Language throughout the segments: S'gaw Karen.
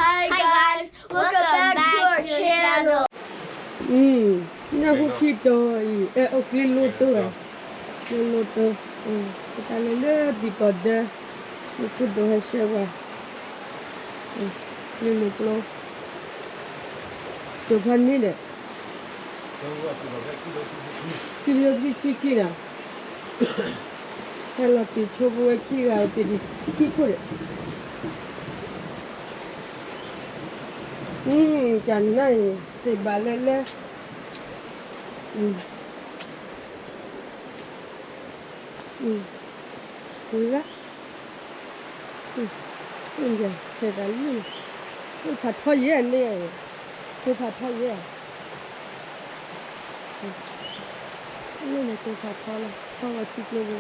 Hi guys, welcome back to our channel. နၢ်ဟူခံတီၤအံၤ အဲ အိၣ်ကျ့လိတိၢ်, ကျ့လိတိၢ်, ပတၢ်လဲၤလၢဘံၣ်ကီၢ်ဒၢ, မူခိၣ်ဒိၣ်ဟဲဆှၢပှၤ, ကျ့လိကျိ, တိၤဖးန့ၣ်ဒီး ခံကထိခံဆံခံဒီး ဟဲလီၤတ့ၢ်ဆိပဝဲခံဂၤအံၤတ့ၢ်ဒံးခံခိၣ်ဒီး ကနၣ်အံၤ သ့ၣ်ဘၣ်လဲၣ်လဲၣ်, ဝံၤလၢ ဆဲးတၢ်လံ, တိၢ်ဖးထီယဲၢ်န့ၣ်, တိၢ်ဖးထီယဲၢ်, လၢန့ၣ်တိၢ်ဖးထီလီၤ ထီဝဲထံကျိပူၤ,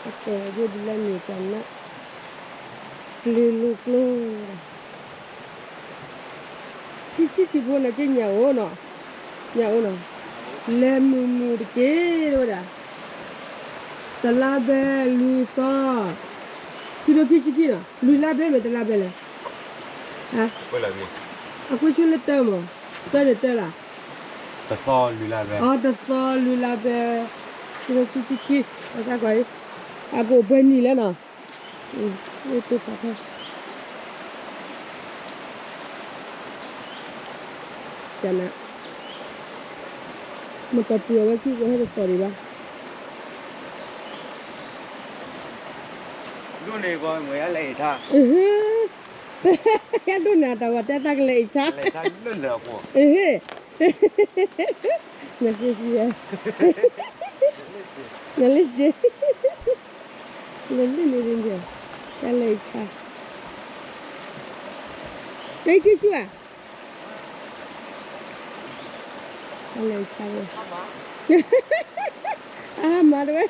အကဲဝဲဒ်လဲၣ်န့ၣ်ကနၣ်, ကျ့လိကျိ, ထံဆံထံဖိန့ၣ်က့ညၣ်အိၣ်နီၤ, ညၣ်အိၣ်နီၤ, လဲၤမုာ်မုာ်တက့ၢ်ဝဲဒၣ်, တလါဘဲ လွံၢ်သီ, ခံကထိခံဆံခံနီၤ, လွံၢ်လါဘဲမ့ၢ်တလါဘဲလဲၣ်, အကွ့ၢ်ဆိလၢတၢမး, တၢန့ၣ်တၢလီၤ, တသီလွံၢ်လါဘဲ, အတသီလွံၢ်လါဘဲ, ခံကထိခံဆံခံ, အစကွၢ်အံၤ, အကအိၣ်ပှဲၤနံၣ်လဲၣ်နီၤ တိၢ်ဖးထီ, ကနၣ်, မ့ၢ်ပှၤပှ့ၤအဝဲခံကဟဲတသီၣ်ဒံးဘၣ်, ဒိၣ်န့ၣ်ကီး မ့ၢ်ယလဲၤအံၤထါ, ယဒိၣ်န့ၣ်အတၢ်ဝဲတဲသးကလဲၤအံၤထါ, နဃ့စံးဝဲ, နလၢက့, နလၢန့ၣ်ဒ်န့ၣ်, ယလဲၤအံၤထါ, နထံၣ်ဆူၣ်ဧါ အလဲၤဆါဝဲ, အဟါမၤတဝဲ,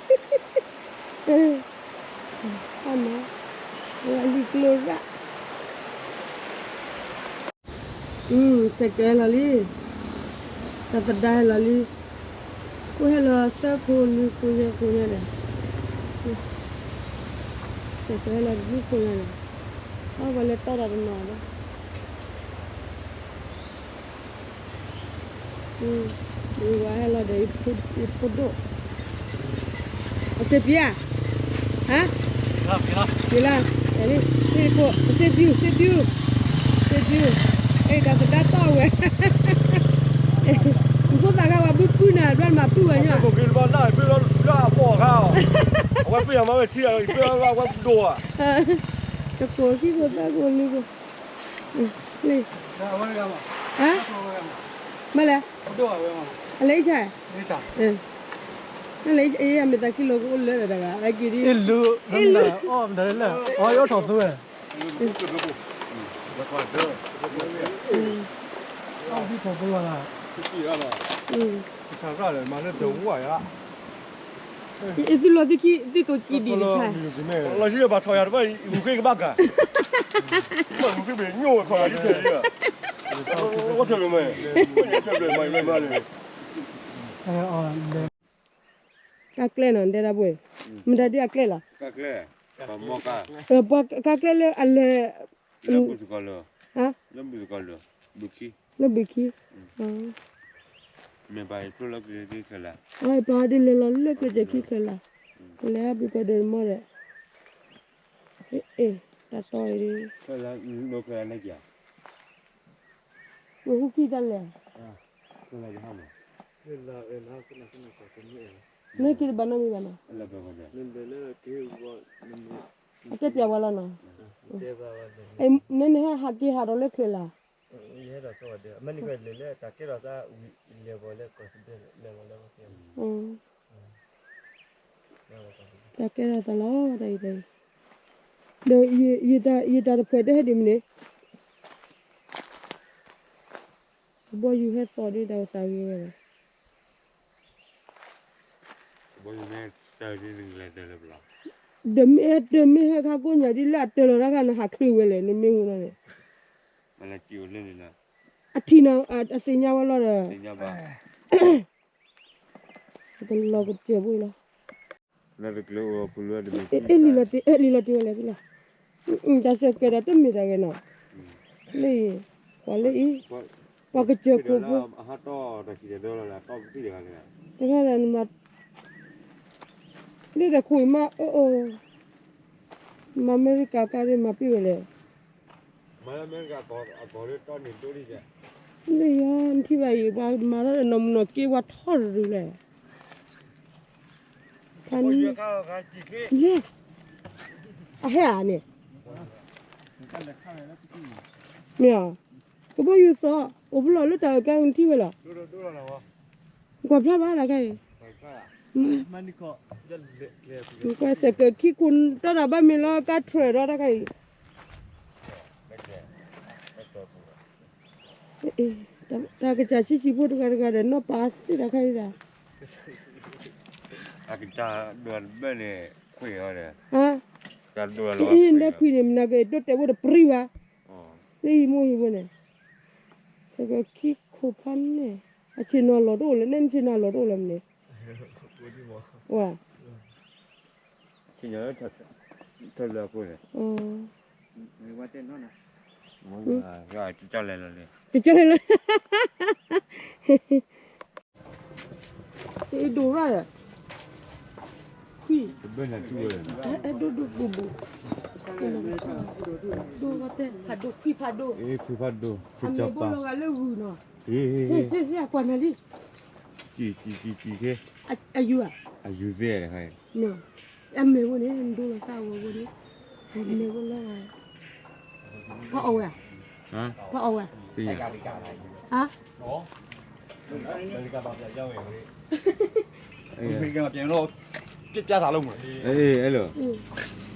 ဟါမၤ, ဝဲလံကျိရၣ်, စဲးကဲလီၤလံ, တၢ်သဒါဟဲလီၤလံ, ကိးဟဲလီၤသၢခိၣ်လွံၢ်ခိၣ်ယဲၢ်ခိၣ်ညါဒီး, စဲးကဲလီၤတဘျုးခိၣ်ညါန့ၣ်, အဝဲလဲၤတီဒီးတနီၤလီၤ ဝဲဟဲလီၤဒီး ယဖိဒိၣ်, အစ့ပံဧါ, ဟါ, ပံလါ, လံ, ဖိ, အစ့ပံ, စ့ပံ, စ့ပံ, အဲၣ် တၢ်သဒါတီဝဲ, ဖိသၣ်ခါဝဲဘုပုၢ်နၤ ဒွးမၤပုၢ်ဝဲညါ, အဝဲပ့ၢ်မၤဝဲထံအံၤ ပ့ၢ်ဝဲဒိၣ်ဧါ, တကိးခံကိးသၢကိး လံကိး, လံ, မ့ၢ်လဲၣ်, အလဲၤအံၣ်ဆါ, နလဲၤအံၣ်ဆါ, မ့ၢ်သးကံလိာ်ကအိၣ်လၢဒီးတဂၤ အဲက့ၤဒ်, အ့ၣ်လူ, အီၣ်မတၤလဲၣ်, အီၣ်အီၣ်ထီၣ်သူဝဲ, အီၣ်ဘံၣ်ထီၣ်ပယီၤလၢ, မၤလၢတဝါယါ အသုလီၤသုခံ သုကိးကံဒံးတဆါ, လီၤဆံဘၣ်ထီၣ်ယၤတဘၣ် ဂုၤဃ့ကဘၣ်ကၤ, မ့ၢ်ဂုၤဃ့ဘ့ၣ်ညိၣ်ဝဲခီလီၤယံၤထဲအံၤ, အိၣ်ထဲလၢမဲာ်, အိၣ်ထဲလၢမဲာ်, ကါကျဲနီၤ ဒဲဒၣ်ဘှဲၣ်, မတၤဒ်အကျဲလီၤ, ပှၤကါကျဲလၢအလဲၤ, လၢဘုၣ်ခံ, မ့ၢ်ပှၤဒ်လဲၤလီၤလၢကျဲကျဲခံခဲလၢာ်, ပလဲၤဘုၣ်ကီၢ်ဒဲးတမီၢ်ဒီး, အ့ၣ်, တၢ်တီအံၤဒ်, မ့ၢ်ဟူခံတၢ်လဲၣ်, မ့ၢ်က့ၤတဘၣ်နီတမံၤဘၣ်နီၤ, အတဲပျးဝဲလီၤနီၤ, နဟဲဟးက့ၤဟးဒီးလၢချ့လၢ် တၢ်ကဲထီၣ်သးလီၤ တၢ်အံၤတၢ်အံၤ, ဒီးယတၢ်တဖှဲးတဟဲဒ်မ့ၢ်န့ၣ်, ဘီယူၤဟဲသီၣ်ဒ်တၢ်ကသးဂ့ၤဝဲ, ဒီးမ့ၢ်တၢ်မ့ၢ်ဟဲခါကိးညါဒ်လၢအတၢ်လီၤတၢ်ခါန့ၣ် ဟးချ့ဝဲလဲၣ် နမ့ၢ်ဟူနီၤန့ၣ်, အထံၣ်နီၤ အသ့ၣ်ညါဝဲလီၤဒီး, ကလီၤကစၢၢ်ဘိလီၤ, အဲၣ်လံလီၤတ့ၢ်ဝဲလဲၣ်ဖဲလဲၣ်, တၢ်စၢၢ်ကဲဒီးတမ့ၢ်တၢ်ဂ့ၤနီၤ, လၢအံၤ, ပှၤလၢအံၤ, ပှၤကစၢၢ်ခိၣ်ဖိ, တခါဒီးနမၤ, လၢတခိၣ်အံၤမးအၢအၢ, မၤအမဲရကၤကါဒ်မၤပ့ၢ်ဝဲလဲၣ်, လၢယၤနထံၣ်ဘၣ်အံၤ ပှၤမၤထီၣ်ဒီးနီၢ်မုၢ်နီၢ်က့ဝါထီၣ်တရူးလဲၣ်, ဖဲန့ၣ်, အဟဲဧါန့ၣ်, မ့ၢ်, ကဘီယူၤသီ, အိၣ်ဖျိလၢတၢ်အၢၣ်ကါနထံၣ်ဝဲလီၤ, ကွၢ်ဖျါဘၣ်တၢ်ခဲအံၤ, ကွၢ်သဲးကၢၢ်ခံခိၣ်တီတၢ်ဘၣ်မ့ၢ်လီၤကါထြဲးဒီးတၢ်ခဲအံၤ, တၢ်ကစၢ်ဆံးဆံးဖိတဂၤတဂၤဒီး နီၢ်ပၤသ့ၣ်တၢ်ခဲအံၤဒၣ်, အကတၢၢ်ဒိၣ်တဘၣ်န့ၣ်, ခွံၣ်အီၤဒီး, အ့ၣ် နခွံၣ်န့ၣ် မနၤက့ၤဒိၣ်တဲာ်ဖိတပြံဘၣ်, သ့ၣ်အံၤမိၢ်ဟံၣ်ဖိန့ၣ်, သဲးကၢၢ်ခံခိၣ်ဖးန့ၣ်, အဆ့ၣ်နီၤလီၤတအိၣ်လၢၤ နဲနဆ့ၣ်နီၤလီၤတအိၣ်လၢၤမနုၤ, ဝဲ ထလၢအဃိန့ၣ်, တကၠီလဲၤလီၤ, တဒိၣ်ရၣ်, ခွံ, ဒိၣ်ဒိၣ်ဘူးဘူး, ဒိၣ်ဝဲတဲ ဖးဒိၣ်ခွံဖးဒိၣ်, ခွံဖးဒိၣ်, အမဲာ်ဘိလီၤဂာ်လၢဂုၢ်နီၤ, ဟ့ၣ်ဟ့ၣ်ဟ့ၣ်, ကွၢ်နၤလံ, အယူၤ, အယူၤသ့ၣ်, အမဲာ်ဘိန့ၣ် ဒိၣ်လီၤစၢ်ဝဲဘိန့ၣ်, အမဲာ်ဘိလီၤဂာ်, ဖးအီၣ်ဝဲ, ဖးအီၣ်ဝ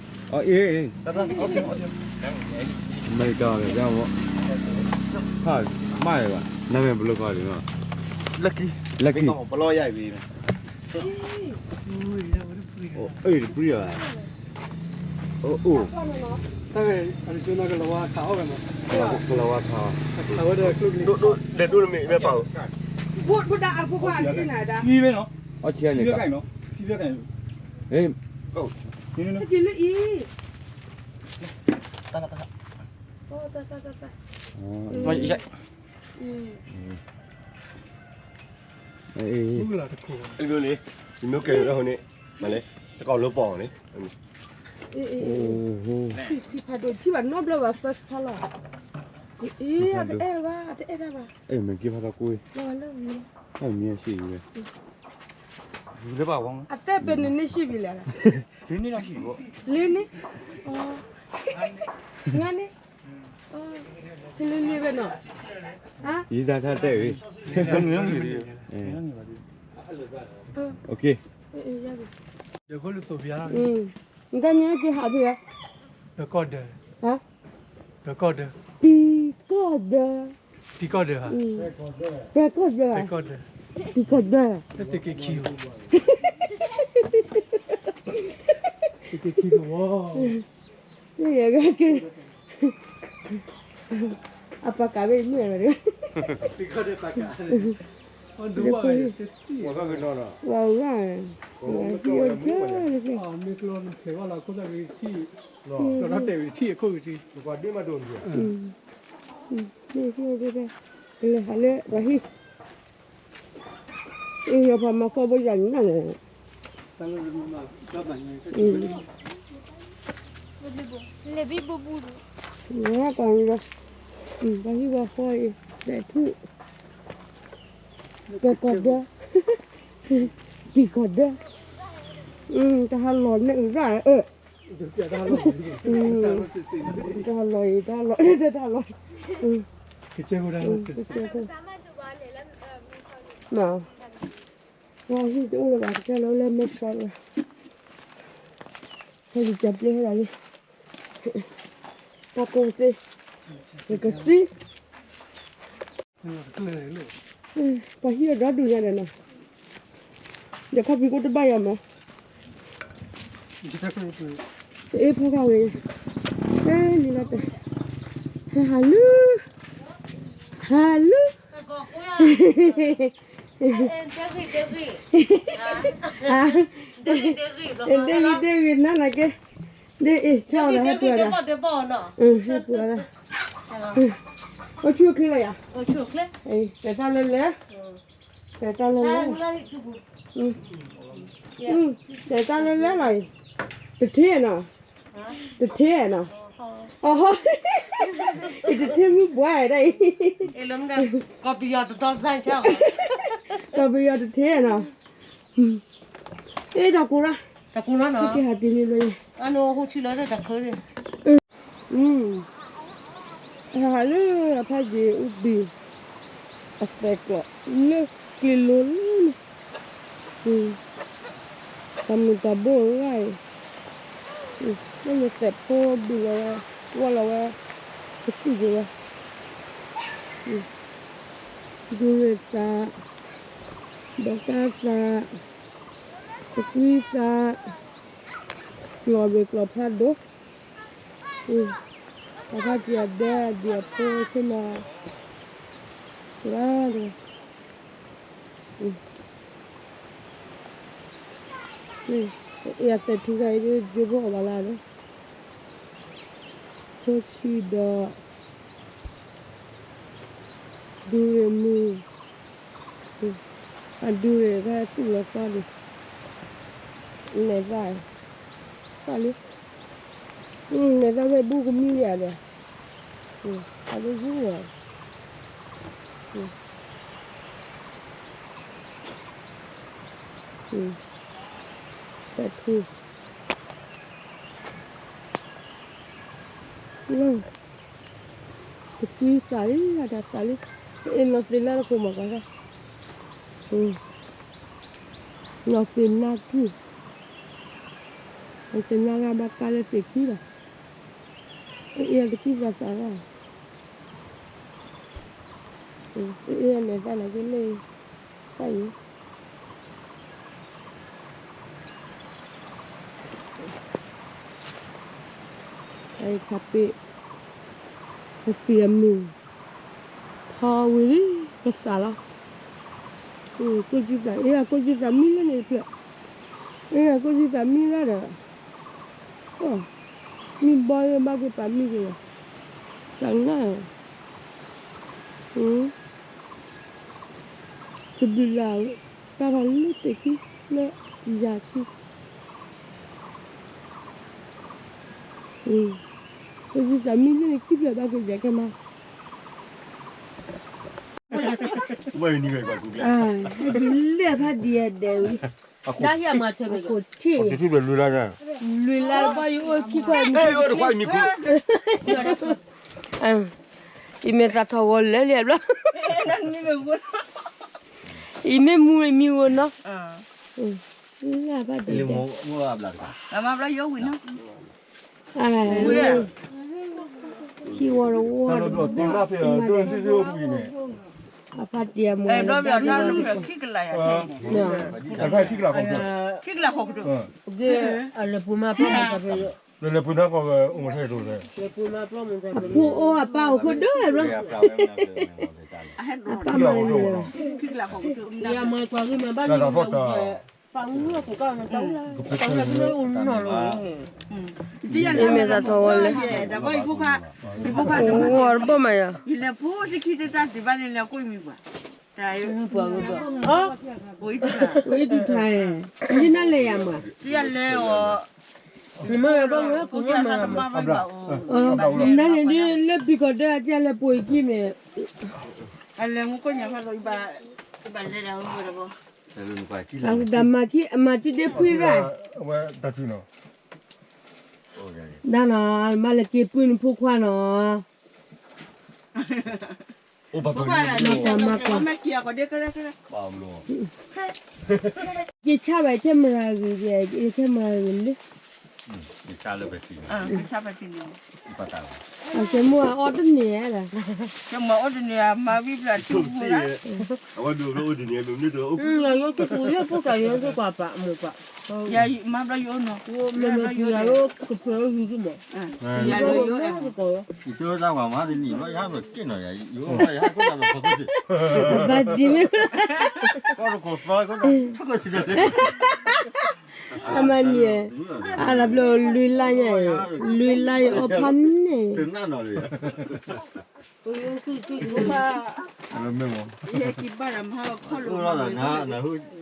ဲ, ဟါ အမဲရကၤ, မ့ၢ်ဘၣ်, နာမည်ဘယ်လိုခေါ်လဲနော်, Lucky, Lucky, ပလီယါအံၤ, တပြံၣ်, အိၣ်, တၢ်ဝဲ, ကလီၤဝါခးအီၣ်ဝဲမး, ကလီၤဝါခးအီၣ်, ခးဝဲဒီးကျိချံ, ဒိၣ်ဒိၣ်လဲၤဒိၣ်လၢမ့ၢ်ဝဲပာ်, ဘိဒၣ်အဖိခွါအံၤနၤဒၣ်, အီၣ်ဆံးန့ၣ်, ဖံဘဲကၣ်အံၤ, ဖံဘဲကၣ်အံၤ, လၢအံၤ, မ့ၢ်လၢ, ယမိၢ်ကဲၤန့ၣ်, မ့ၢ်လၢ, တကီၢ်လၢပီၢ်န့ၣ်, ဖးဒိၣ်ထံၣ်ဘၣ်နီတဘျီဘၣ် first time လီၤ, အ့ အတအဲၣ်ဘၣ် အတအဲၣ်ဒၣ်ဘၣ်, မ့ၢ်က့ၤဖးထီၣ်ကွ့ၢ်, အမ့ၢ်အဆံးဝဲ, အတဲပ့ၤန့ၣ်န့ၣ်ဆံးဘၣ်လဲၣ်, လ့န့ၣ်, ငါန့ၣ်, ကလံၤလံၤဝဲနီၤ, ယံၤစၢ်ထါတဲဝဲ, နတၢ်မံၤက့ၤဟးဖဲလဲၣ်, ပကီၢ်ဒၢ, ပကီၢ်ဒၢ, ပကီၢ်ဒၢ, ပကီၢ်ဒၢ, ပကီၢ်ဒၢ, သ့ၣ်က့ၤခံ, သ့ၣ်က့ၤခံသဝီ, က့ၤ, အပာ်ကးဝဲအံၤမ့ၢ်ဝဲ, ပှၤဂၤ, ပှၤဂၤ, မ့ၢ်ကျီနဖျဲးဘၣ်လီၤ ခိၣ်သၣ်ဂ့ၤထံၣ်, ကျီထီၣ်တဲာ်ဂ့ၤထံၣ်အခိၣ်ဂ့ၤထံၣ်, ကလဲၤဟးလၢပှၤဟံၣ်, အံၤ ယပှၤမၤဃီဘိယၤန့ၣ်, လဲၤဘံဘူဘူ, ပှၤဟံၣ်, ပှၤဟံၣ်ပှၤဃီအံၤ, လဲၤထူၣ်, ပကီၢ်ဒၢ, ပကီၢ်ဒၢ, တၢ်ဟးလီၤန့ၣ်ရၣ်အၢ, တၢ်ဟးလီၤအံၤ တၢ်ဟးလီၤ, တၢ်ဟးလီၤ, ကစၢၢ်ခိၣ်, ပှၤဟံၣ်တအိၣ်လၢၤဘၣ် ကစၢ်လၢအိၣ်လၢမဲၢ်ဆီလီၤ, ဖဲယကပျဲဟဲဒၣ်လံ, တၢ်ကိၢ်သ့, ယကသံ, ပှၤဟံၣ်အဒီဒူၣ်ညါဒီးနီၤ, ယခီၣ်ဖံးကိၣ်တဘၣ်ယၤမး, တအ့ၣ်ဖီၣ်ဃာ်ဝဲ, ဖဲန့ၣ်လီၤတဲ, ဟဲဟးလူၤ, ဟးလူၤ, ဒ့ဂ့ၤဒ့ဂ့ၤ, နၤနၤက့, ဒ့အ့ၣ် ဆၢအီၤဒီးဟဲပှၤဒၣ်, ဟဲပှၤဒၣ်, အိၣ်ဆူၣ်အိၣ်ချ့လီၤယၤ, သဲးတၢ်လဲလဲ, သဲးတၢ်လဲလဲ, သဲးတၢ်လဲလဲလီၤအံၤ, တထ့နီၤ, တထ့နီၤ, အဟီ, အံၤတထ့မုၢ်ဘှါဒၣ်အံၤ, ကီၢ်ပယီၤတထ့နီၤ, အဲၣ်တၢ်ကိၢ်ရၣ်, တၢ်ကိၢ်ရၣ်နီၤ, ကဟးတ့ၢ်လံလၢ, အနိၣ်ဟိဆံလၢတၢ်ခၢန့ၣ် အဟးလၢအဖးယံၤအူဘံၣ်, အသဲးကျိးလၢကျ့လိၤလၢန့ၣ်, တၢ်မုာ်တၢ်ဘိၣ်ဂၤအံၤ, လၢနသဲးဖိဘုၣ်လီၤဝဲ, ဝီလီၤဝဲ, ကသံၣ်က့ၤဝဲ, ဒူရ့ၣ်သး, ဒီကါသး, တကွံသး, ကျိးဘ့ၣ်ကျိးဖးဒိၣ် အဖါတံၢ်အဒဲအဒံၣ်အဖိဆ့ၣ်နီၤ, လၢ, အသဲးထူခါအံၤဒ်ယိဖိအီၣ်ဘၣ်လၢ်ဒီး, ဖိဆံးဒီး, ဒူရ့ၣ်မုၢ်, အဒူရ့ၣ်ခါသူၣ်လီၤသီဒံး, နဲၣ်သၣ်, သၣ်လံ, နဲၣ်သၣ်ဖဲဘူကမံလံဧါဒီး, အဒိဂုၢ်, သဲးထူ, တကွံသးလံ တၢ်သးလံ, အ့ၣ်နီၢ်သ့ၣ်နါတခိၣ်မၤကီၢ်, နီၢ်သ့ၣ်နါထူ, နီၢ်သ့ၣ်နါဂၤဘၣ်ကါလၢသ့ၣ်ခံလီၤ, အ့ၣ်တကွံသးသးလီၤ, အ့ၣ်နဲၣ်သၣ်နၤက့လၢ, သၣ်အံၤ အံၤခါပ့း, အသံၣ်အမုၢ်, ထီဝံၤလံ, ကသးလီၤ, ကိၣ်ကံသး အ့ၣ် ကိၣ်ကံသးမံလၢန့ၣ်တဖျၢၣ်, အ့ၣ် ကိၣ်ကံသးမံလၢဒီး, မံဘီလၢဘၣ်က့ၤပာ်မံက့ၤလီၤ, တၢ်နၢ် တဘျုးလၢ်, တၢ်ထီၣ်လၢသ့ၣ်ခံ, လၢယၤခံ, ပယုၢ်သးမံလၢန့ၣ်ခံဖျၢၣ်ဘၣ်က့ၤယဲၢ်ကဲမး, ဟဲဒ်လဲၣ်ဖးဒံးအဒဲးဝံၤ, အခိၣ်ထံၣ်, လွံၢ်လါဘၣ်ယအိၣ်ခံခွါ, ယမ့ၢ်သးထီၣ်ဂီၤလၢလံဘျီ, ယမ့ၢ်မူမံဂီၤနီၤ, လၢဘၣ်ဒံး, ခံဝီတဝီ, အဖါတံၢ်အမူ, အလဲၤပှ့ၤမၤပျီမၤတၢ်ဖဲ, အဖိအိၣ်အပၢ်အိၣ်ဖိဒိၣ်ဘျီ, အပၢ်မၤလၢ, ယမ့ၢ်သးထီၣ်ဂီၤလၢ, ဂီၤတဘိၣ်မးယၤ, ဝံၤဒုးထါ, ယနလဲၤယၤမး, နန့ၣ်ဒ် လၢဘံကီၢ်ဒၢအကလဲၤပှ့ၤခံန့ၣ်, အလဲၤမူခိၣ်ညါဖးလီၤ, ဘၣ်လဲၤဒၣ်ဝဲ, အစဒၣ်မၤခံ အမၤတံဒ့ဖှံရၣ်, ဒၣ်နီၤ မၤလၢက့ၤပုၢ်နဖိခွါနီၤ, မၤကွၢ်မၤကွၢ်, က့ၤဆါဘၣ် camera ဂ့ၤ, camera ဂ့ၤလၢ အစမူအအီၣ်တန့ၢ်ဧါ, မၤအီၣ်တန့ၢ်ဧါ, မၤဝံၤဖျၢၣ်ထံဖိလၢ, အဝဲဒိၣ်ဖျၢၣ်အိၣ်တန့ၢ်, မ့ၢ်တအိၣ်, ယိၤတပူၤ ယိၤပူၤတၢ်ယိၤတကွၢ်ပာ်မိၢ်ပာ်, ယၤမၤဘျီယအိၣ်နီၤ, မ့ၢ်ယိၤကဖၢၣ်ဟံၣ်ဒ်မး, ယၤလၢယိၤအဲၣ်, ယတၢ်ဝၤမၤတနံၣ်ဘျီ ယဟးဘျီက့ၢ်နီၤ, ယိၤဘၣ်ယဟးကိးတၢ်ဘျီခီခိၣ်သ့ၣ်, ဘၣ်ဒ်မ့ၢ်, ကီၢ်တခိၣ်သီ, ထီၣ်ကီၢ်ဆံးတၢ်သ့ၣ် အမၤန့ၣ်, အါလၢဘျီလွံၢ်လါညါအံၤ, လွံၢ်လါအံၤအီၣ်ဖးန့ၣ်,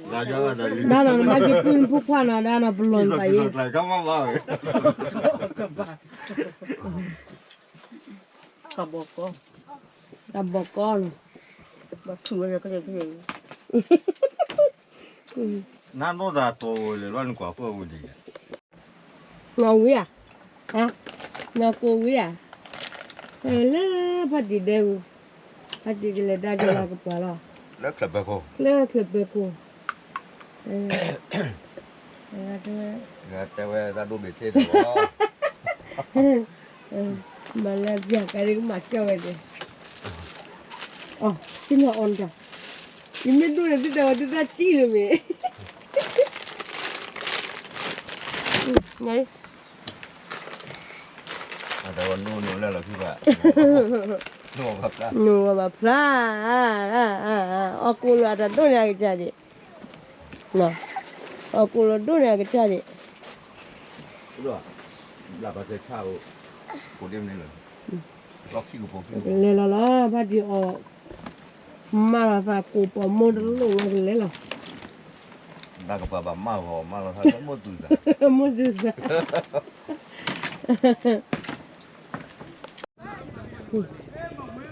ဒါနီၤ နဘၣ်က့ၤပုၢ်နဖိခွါနီၤ ဒါနီၤ ပလီၢ်နသးယ့ၣ်, တၢ်ဘီကီလီၤ, နဒိၣ်တၢ်တိၢ်ဝဲလဲၣ် လီၤနကွၢ်ပှၢ်ပူၤန့ၣ်, နီၢ်ဝံဧါ, နီၢ်ကိၢ်ဝံဧါ, လၢဖါတံၢ်ဒဲပူၤ, ဖါတံၢ်ကလဲၤဒါကလီၤကပှၢ်လီၤ, လၢချၢၣ်ပၢၤခိၣ်, လၢချၢၣ်ပၢၤခိၣ်, တဲဝဲတၢ်ဒိၣ်ဘ့ၣ်ဆ့တဝီ မၤလၢပျၢ်ကါဒ်ကမၤကၠီဝဲန့ၣ်, အီၣ် ကလီၤအီၣ်တၢ်, ယမ့ၢ်ဒိၣ်န့ၣ် သုတဲဝဲသုတၢ်စံၣ်လၢၤမ့ၢ်, နအိၣ်ဘၣ်ဖျါ, အီၣ်ကိၣ်လီၤအတၢ်ဒိၣ်န့ၣ်အကစၢ်ဒံး, အီၣ်ကိၣ်လီၤဒိၣ်န့ၣ်အကစၢ်ဒံး, ကလဲၤလီၤလီၤ ဘၣ်ဒံးအီၣ်, မၤလီၤသးကိၢ်ပိာ်မိၢ်တလိၣ်ဝဲကလဲၤလီၤ, မိၢ်သုသး, ပှ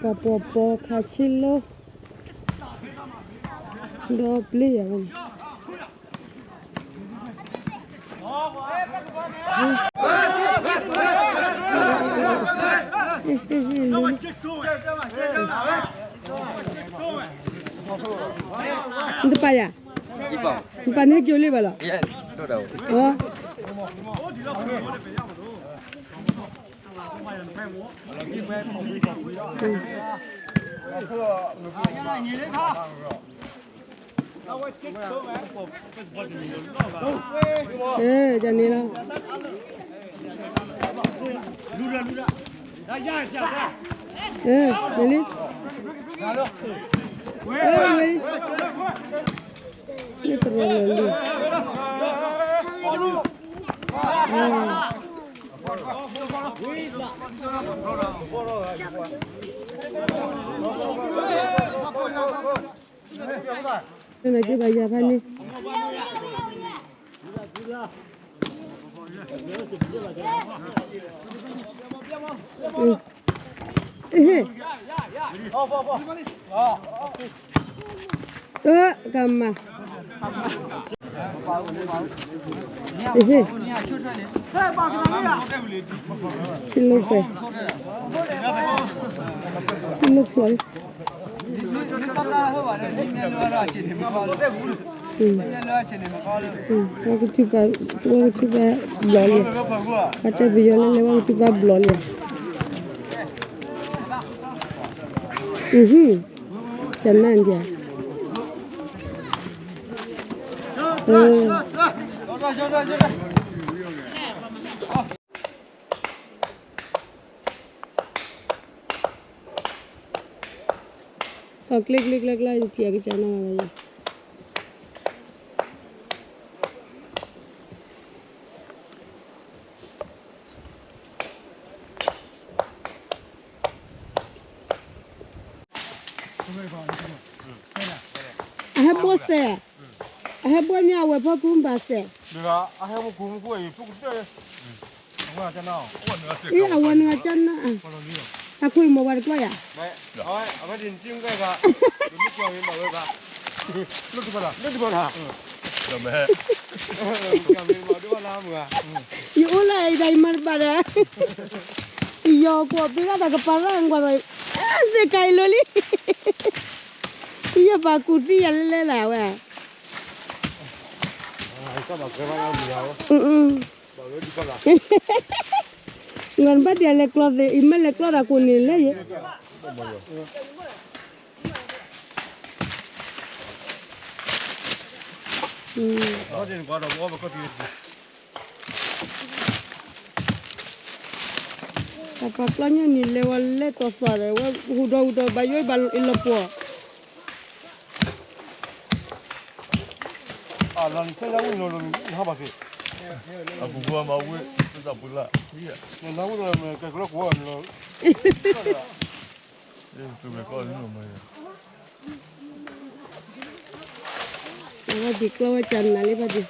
ၤပိာ်ပိာ်ခါဆံလၢ, ဒီပျ့ၤယၤဝဲန့ၣ် နတပာ်ယၤ, နပာ်န့ၢ်ကၠိလံဘၣ်လီၤ, အ တၢ်န့ၣ်လီၤ, မ့ၢ်လံ, မ့ၢ်လံ, နက့ၤဘၣ်ယၤဖးန့ၣ်, အဟ့ၣ်, အကမၤ, အဟ့ၣ်, ဆံလိၣ်ဖျၢၣ်, ဆံလိၣ်ဖျၢၣ်လံ ဝဲကထံၣ်ဘၣ်, ဝဲကထံၣ်ဘၣ်ဘျီလံ, ပှၤတဲပယီၤလၢလဲၤ ဝဲကထံၣ်ဘၣ်ဘျီလံ, ကနၣ်ဒံး, သီၣ်ကျ့ကျ့ကျါကျါ ယထံၣ်အကစၢ်နီၤ အဟဲဘိစဲး, အဟဲဘိန့ၢ်အဝဲၢ်ဖီခိၣ်ဘၣ်စဲး, အဟဲမူခိၣ်မူခိၣ်အံၤ အဝဲနုၤကနၣ်, အခိၣ်အံၤမ့ၢ်ဝဲတကျီယၤ, ယအိၣ်လၢအံၤဒီးယမၤတဘၣ်ဒီး, ယကွၢ်ဘ့ဂၤဒီးကပၤလၢကွၢ်ဒီး, စ့ကၤအံၤလိၤလံ, ယပာ်ကူၣ်သံယၤလဲၣ်လဲၣ်လၢဝဲ နဘၣ်ဒ်လဲၤကျီသ့ အံၤမ့ၢ်လဲၤကျီတၢ်ကိးန့ၣ်လဲၣ်ယဲ, တၢ်ပာ်ကျီညါန့ၣ် လဲၤဝဲလဲၤတီၤသီၣ်ဒီး ဝဲဟူးဒီးဟူးဒီး ဘၣ်ယိဘၣ်အလီၤပှီၢ် အလီၤနဆဲးလၢဝံၤလီၤ နဟးဘၣ်က့ၤ အပူၤကွံာ်မၤဝံၣ် သတးပူၤလၢ်, နဝံၣ်ဒီးမ့ၢ်ကဲကလီကွၢ်န့ၣ်လီၤ, အဲ ဘၣ်ဒံးကျီဝဲကနၤလံဘၣ်ဒံး,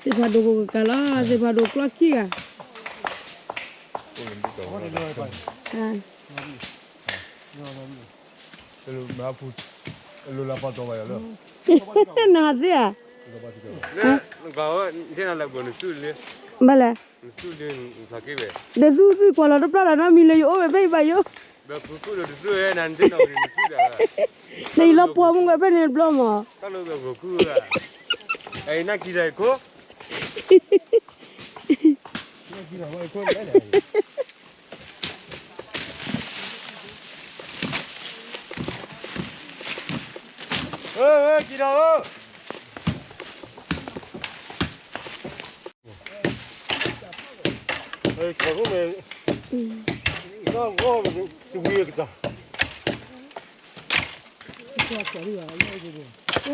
သ့ၣ်ဖးဒိၣ်ကကၤလီၤ, သ့ၣ်ဖးဒိၣ်ကျီခံဂၤ, နၤသ့ၣ်ဧါ, ဘၣ်လဲၣ်, တသူၣ်သူၣ်ကွၢ်လီၤတပျၢ်လီၤနီတမံၤလၢယအိၣ်ဝဲဖဲအံၤဘၣ်ယိၣ်, နအံၤလီၤပှီၢ်မုၢ်ဝဲဖဲန့ၣ်တဘျီမး, ဝဲတၢ်လဲၣ်, ဝဲလီၤက့ၤဝဲလီၤက့ၤဝဲလီၤ, ဘူၣ်က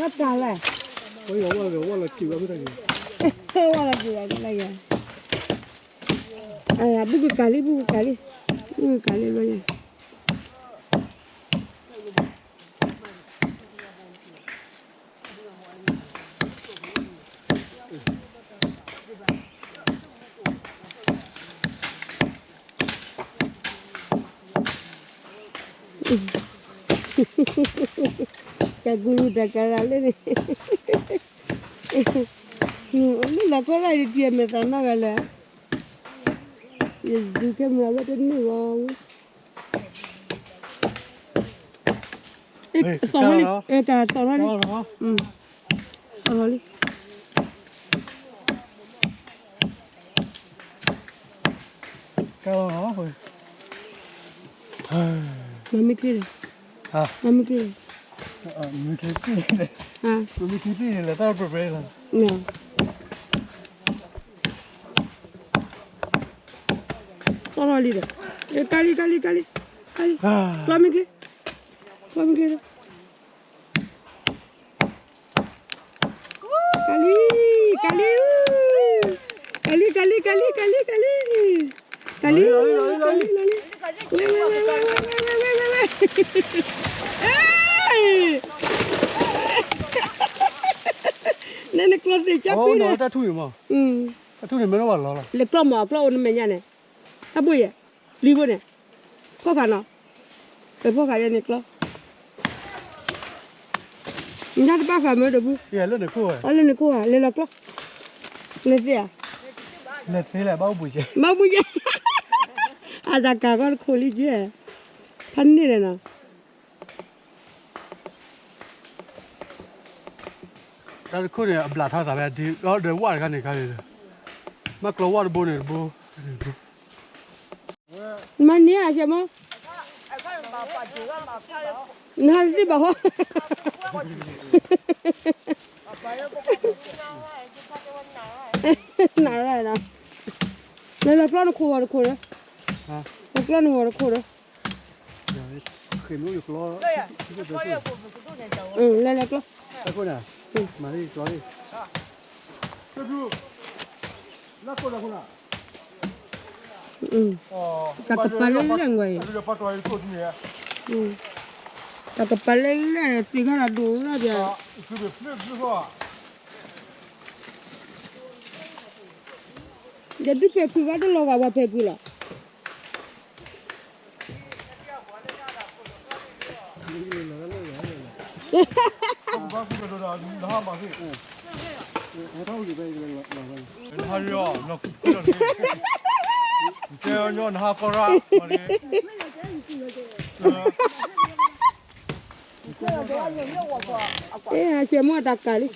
ကၤလံ ဘူၣ်ကကၤလံ, ဘူၣ်ကကၤလံလီၤယၤ. တၢ်ကူၣ်လူၤတၢ်ကရၤလၢန့ၣ်, လၢလီၤကီရၣ်ယတံၤအမဲာ်သးနီၢ်ဂၤလဲၣ်, ယဒုးကဲမုၢ်အဝဲတန့ၢ်ဂီၤ, သီၣ်ထီၣ်လံ, တၢ်သီၣ်ထီၣ်လံ, သီၣ်ထီၣ်လံ. မ့မ့ၢ်ချ့, မ့မ့ၢ်ချ့, မ့မ့ၢ်ချ့န့ၣ်လဲၤတၢ်ပြဲပြဲလီၤ. သီၣ်ထီၣ်လံဒီး, ကါလံ ကါလံ ကါလံ, ကါလံ, ကျီမ့ၢ်ချ့, ကျီမ့ၢ်ချ့, ကါလံ, ကါလံ, ကါလံ ကါလံ ကါလံ ကါလံ ကါလံ, ကါလံ, ကါလံ, ကါလံ, ဝဲ ဝဲ ဝဲ ဝဲ ဝဲ ဝဲ ဝဲ ဝဲ ဝဲ နနကျီသ့ၣ်ကၠီဖံန့ၣ်, တၢ်ထူၣ်န့ၣ်မး, တၢ်ထူၣ်န့ၣ်မ့ၢ်လီၤဘၣ်လီၤလီၤ, လဲၤကျီမးအကျီအိၣ်နမဲာ်ညါန့ၣ်, တၢ်ဘိၣ်ယဲၢ်, လံဘိန့ၣ်, ဖီၣ်ဃာ်နီၤ, ဖီၣ်ဃာ်ယဲၢ်န့ၣ်ကျီ, နတဘၣ်ဃာ်မ့ၢ်တဘု, အလၢန့ၣ်ခိၣ်ဧါ, လဲၤလီၤကျီ, လဲၤသ့ဧါ, လဲၤသ့လဲၣ် ဘၣ်အိၣ်ဘှံးယဲၢ်, ဘၣ်အိၣ်ဘှံးယဲၢ်, အတၢ်ကၤကီတခိၣ်လံယဲၢ်, ဖးန့ၢ်လဲၣ်နီၤ. တၢ်တခိၣ်န့ၣ် အဘျးထီသးဝဲဒ်ဒီးဝၣ်တခါန့ၣ်ခါန့ၣ်, မ့ၢ်ကျီဝၣ်တဘိန့ၣ်တဘိ, မၤန့ၢ်အဆဲးမ့ၢ်, နဟးတသ့ဘၣ်ဃီ, နၤရၣ်နီၤ, လဲၤလီၤကျီနခိၣ်ဂီၤတခိၣ်ဒီး, လဲၤကျီနဂီၤတခိၣ်ဒီး, လဲၤလဲၤကျီ, တၢ်ကပၤလၢလၢ်ဝဲအံၤ, တၢ်ကပၤလၢလၢ်န့ၣ် သ့ၣ်ခါတၢ်ဒိၣ်ဝဲဒၣ်, ယဒုးဖဲးဖုးဂၤတလီၤဂာ်ပှၤဖဲးဖုးလီၤ. အဲ အဆဲးမ့ၢ်တၢ်ကၤလံ,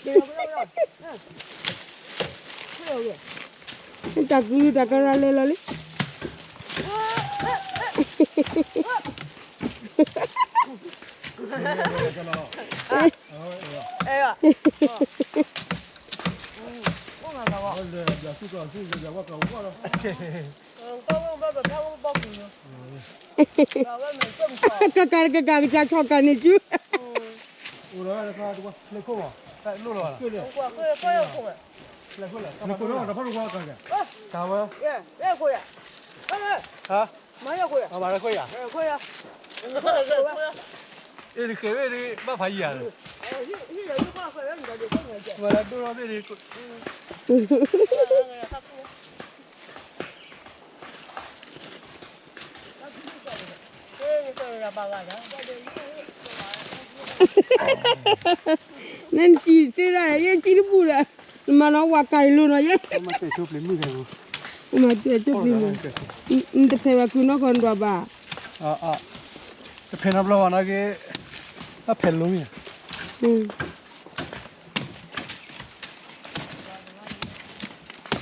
တၢ်ကူၣ်တၢ်ကရၤလဲၤလီၤလံ. ကကၤကကၤကစၢ်ဆီၣ်ကၤန့ၣ်စု. နကိးလီၤတဖၣ်တကွၢ်ကါကါဝဲ, မၤရခွဲရ, အဲ တကဲဝဲဒ်ဘၣ်ဖးယံၤဧါ, ဝဲဒၣ်ဒိၣ်ထီၣ်ဘ့ၣ်ဒ် နစံးသ့ဒၣ် ယဲစံတဘူၣ်ဒီး, နမၤနီၢ်ဝၤကၤအံၤလိၤနီၤယဲ, မၤတဲဆိပျ့ၤမုၣ်, နတဖဲးဘၣ်ကုနီၢ်ကီၢ်နဒွးဘၣ်, တဖဲးနီတဘျီဘၣ်နာ်က့, တဖဲးလိၤမ့ၢ်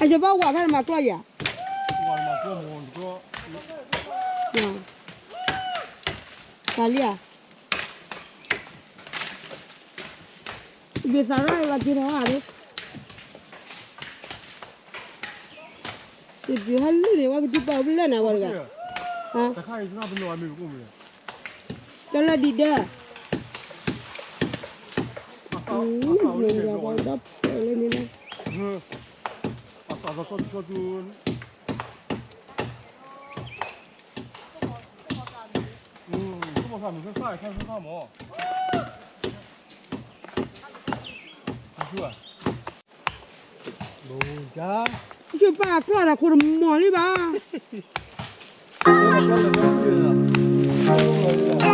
အယဘၣ်ဝၤဖဲန့ၣ် မၤကျီၢ်ယၤ, တၢ်လံဧါ, ဘ့ၣ်သးရၣ်လီၤက့ၤထီၣ်ဧါ, တဘျုးဟဲလၢန့ၣ် ဝဲကဒုးပာ်အီၤဖဲလဲၣ်န့ၣ် ဝဲတဂၤ, တၢ်လၢဒံးဒၢ မ့ၢ်ဒီးပှၤဒီဖျၢၣ်လၢန့ၣ်လီၤ, ယပာ်ကျီၢ်ဒီးခိၣ်တမီၤလံဘၣ်,